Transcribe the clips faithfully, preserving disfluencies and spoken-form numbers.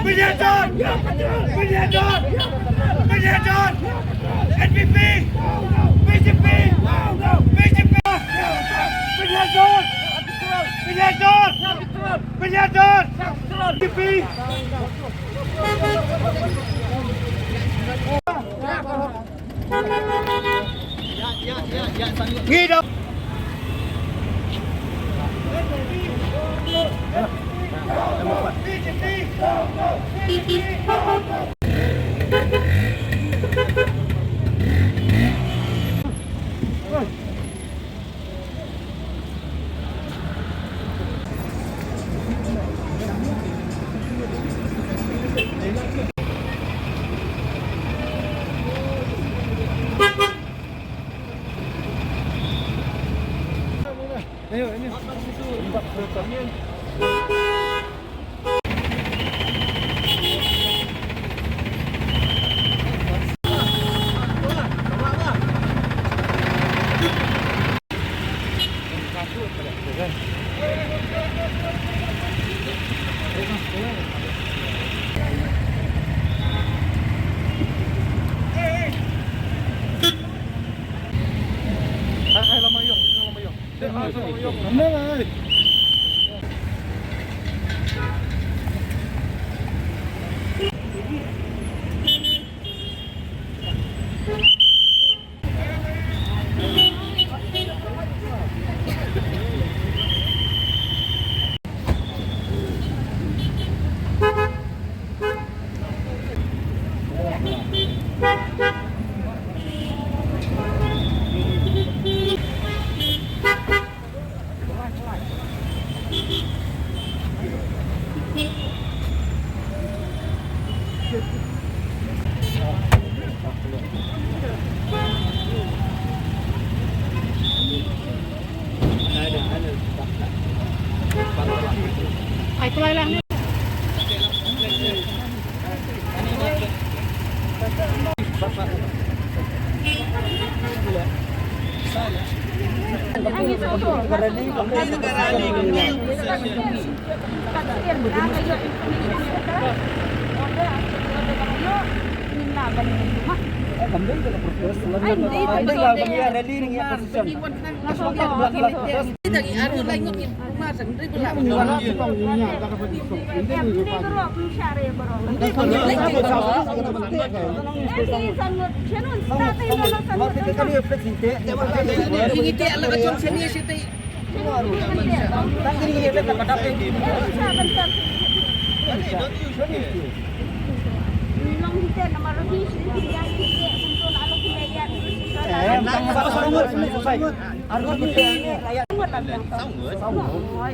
Pyniaid don! Pyniaid don! Pyniaid don! N P P! B J P! B J P! Pyniaid don! Pyniaid don! Pyniaid don! B J P! Ngi dang.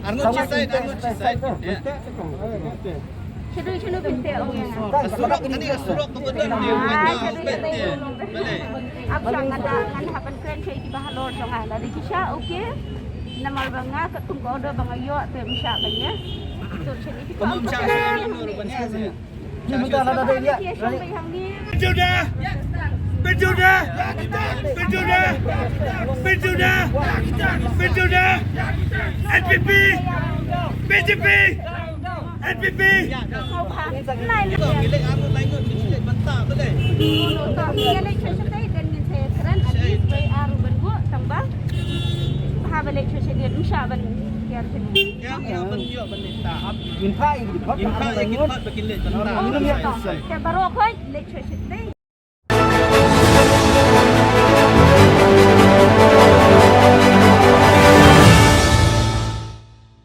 Arngut chi side, arngut chi side. Shadu shadu pynte ong ya. Surok, kani ka surok ka betul ni. Ah, shadu shadu. Balei? Ap shang ada ngan hapan kren shai ki bahalor jong nga. Lada ki sha, okay. Namar ba nga katkum ka order ba nga ïoh te ym shah ban ïa. To shadu. Kumno ym shah ban ïa? Pynthup da! Pynthup da! Pynthup da! Pynthup da! Pynthup da! N P P! B J P! N P P! Kin phah ïa ki phot ba kin leit ban phah. Te baroh khoi leit shuwa shuwa te.